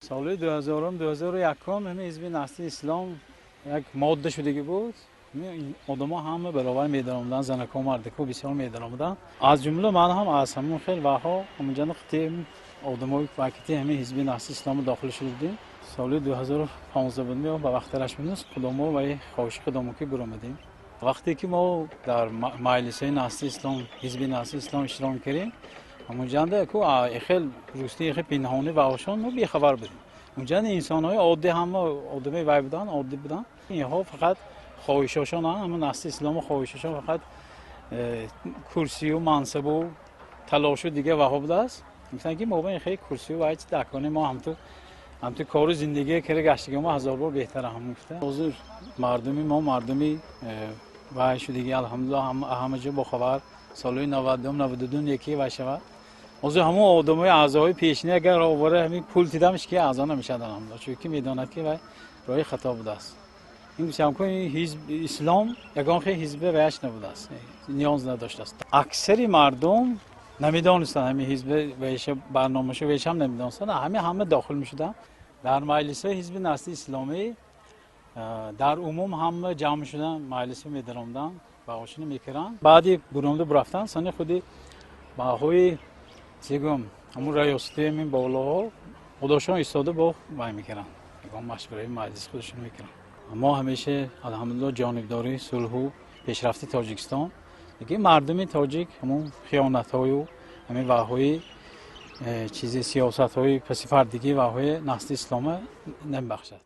Соли 2000, 2001 ҳамин ҳизби Наҳзати Ислом як модда шудагӣ буд. Одамо ҳама баробар медаромаданд, занако, мардако бисёр медаромаданд. Аз ҷумла ман ҳам аз ҳамон хел ваҳо ҳамонҷана қити одамои вакити ҳамин ҳизби Наҳзати Ислом дохил шуда будем. Соли 2015 буд, ба вақтараш будем, худамо ва хоҳиши худамо ки биромадем. Вақте ки мо дар маҷлисҳои Наҳзати Ислом, ҳизби Наҳзати Ислом иштирок мекардем, ҳамонҷанда ку хел рӯстии хел пинҳонӣ ваҳошон мо бехабар будем. Унҷанда инсонҳои оддӣ, ҳама одамои вай буданд, оддӣ буданд. Инҳо фақат хоҳишошон, ҳама Наҳзати Ислому хоҳишошон фақат курсию мансабу талошу дига ваҳо будааст. Гуфтанд, ки мо ба ин хеле курсию вай чи дакони, мо ҳамту кору зиндагие кара гаштиги мо ҳазор бор беҳтара ҳам гуфта. Ҳозир мардуми мо мардуми вай шудиги, алҳамдулиллоҳ, ҳама ҷо бохабар. Солҳои 92, 92 яке вай шавад. Ҳозир ҳамон одамои аъзоҳои пешини агар овора ҳамин пул дидамш, ки аъзо намешавад, алҳамдулиллоҳ, чунки медонад, ки вай роҳи хато будааст. Ин гуфтам ку ҳизб ислом ягон хел ҳизби ваяш набудааст, ниёз надоштааст. Аксари мардум намедонистанд ҳамин ҳизби вайша, барномашу вайшам намедонистанд. Ҳами ҳама дохил мешуданд дар маҷлисҳои ҳизби Наҳзати Исломӣ. Дар умум ҳама ҷамъ мешуданд, маҷлисҳо медаромаданд, баҳошини мекарданд. Баъди буромда бурафтан сани худи баҳои чигум ҳамун раёсати ҳамин болоҳо худошон истода бо вай мекарданд, ягон машвараи маҷлис худашон мекарданд. Мо ҳамеша, алҳамдулиллоҳ, ҷонибдори сулҳу пешрафти Тоҷикистон, лекин мардуми тоҷик ҳамун хиёнатҳою ҳамин ваҳои чизи сиёсатҳои пасифардигӣ ваҳои Наҳзати Ислома намебахшад.